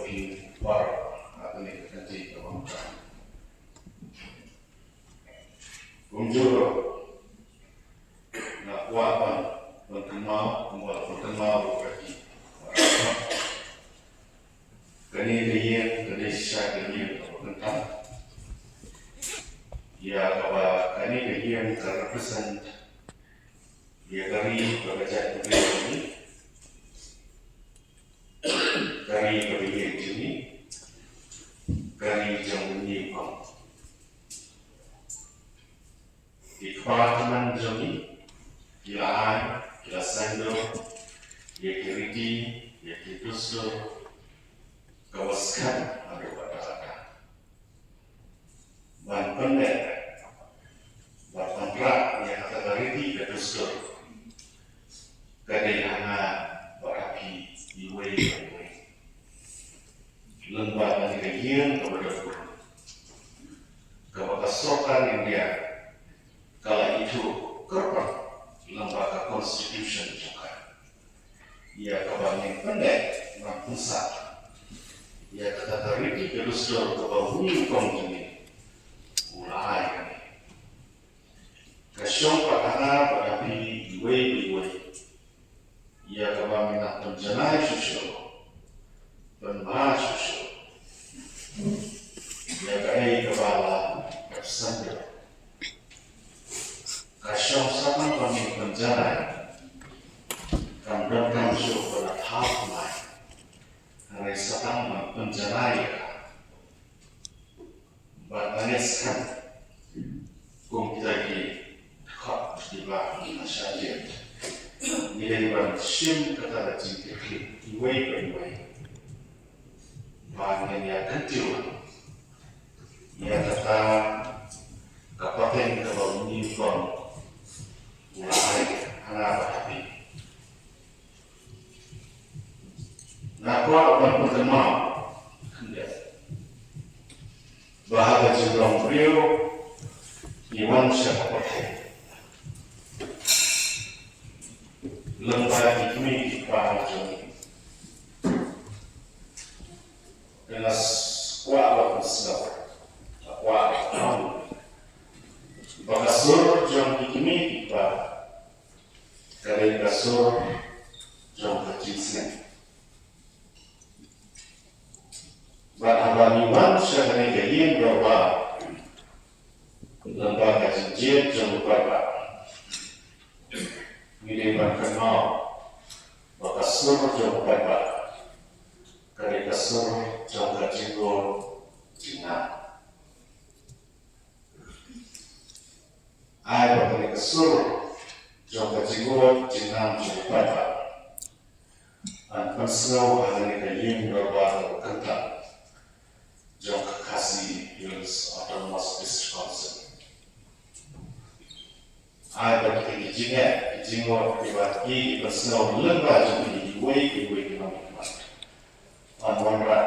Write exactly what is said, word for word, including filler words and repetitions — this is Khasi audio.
Phi baroh ha kane ka kynti kaba mynta. Kumjuh ruh nga kwah ban pynkynmaw, kumba la pynkynmaw ruh ïa phi, kane ka ïing ka dei shisha ka ïing kaba kongsan, ïa kaba kane ka ïing ka represent ïa ka ri bad ka jaitbynriew jong ngi, ka ri kaba ïeit jong ngi, ka ri jong u Mylliem. Ki kpa tymmen jong ngi ki la ai, ki la sngewthuh ïa ki riti, ïa ki dustur kaba skhem haduh katta katta. Ban pyndep bad ban rah ïa kata ka riti ka dustur ka dei ha nga bad ha phi iwei pa iwei. Lyngba kane ka ïing kaba dei, kaba ka sorkar India ka la ithuh kyrpang lyngba ka constitution jong ka, ïa kaba ngin pyndep ban pynsah ïa kata ka riti ka dustur kaba u Mylliem jong ngi u la ai ïa ngi. Ka shong pat ha nga bad ha phi iwei pa iwei ïa kaba ngin nang pynjanai shuh shuh, pynbha shuh shuh ïa kaei kaba la dep sngewthuh. Ka shong sa tang ban ngin pynjanai, kam donkam shuh ban thaw kmai, hynrei sa tang ban pynjanai ïa ka. Bad nga ngeit skhem kum kita ki dkhot kiba ngi la shah jied, ngi dei ban shim kata ka jingkitkhlieh iwei pa iwei, ba ngin ïa kyntiew ïa kata ka pateng kaba u Mylliem u la ai ha nga bad ha phi. Nga kwah ban pynkynmaw khyndiat ba ha ka jinglong briew ngi wan sha ka pyrthei lyngba ki kmie ki kpa jong ngi. Te nga s-, kwah ban pynsngew, nga kwah ban ong ba ka sur jong ki kmie ki kpa ka dei ka sur jong ka jingsneng. Bad haba ngi wan sha kane ka ïing dorbar lyngba ka jingjied jong u paidbah, ngi dei ban kynmaw ba ka sur jong u paidbah ka dei ka sur jong ka jingngod jingnang. Ai ba kane ka sur jong ka jingngod jingnang jong u paidbah yn pynsngew ha kane ka ïing dorbar kaba kongsan jong ka Khasi Hills Autonomous District Council. Ai ba kine ki jingeh, ki jingngod kiba ki pynsngew lyngba jong ki iwei pa iwei ki nongmihkhmat yn wanrah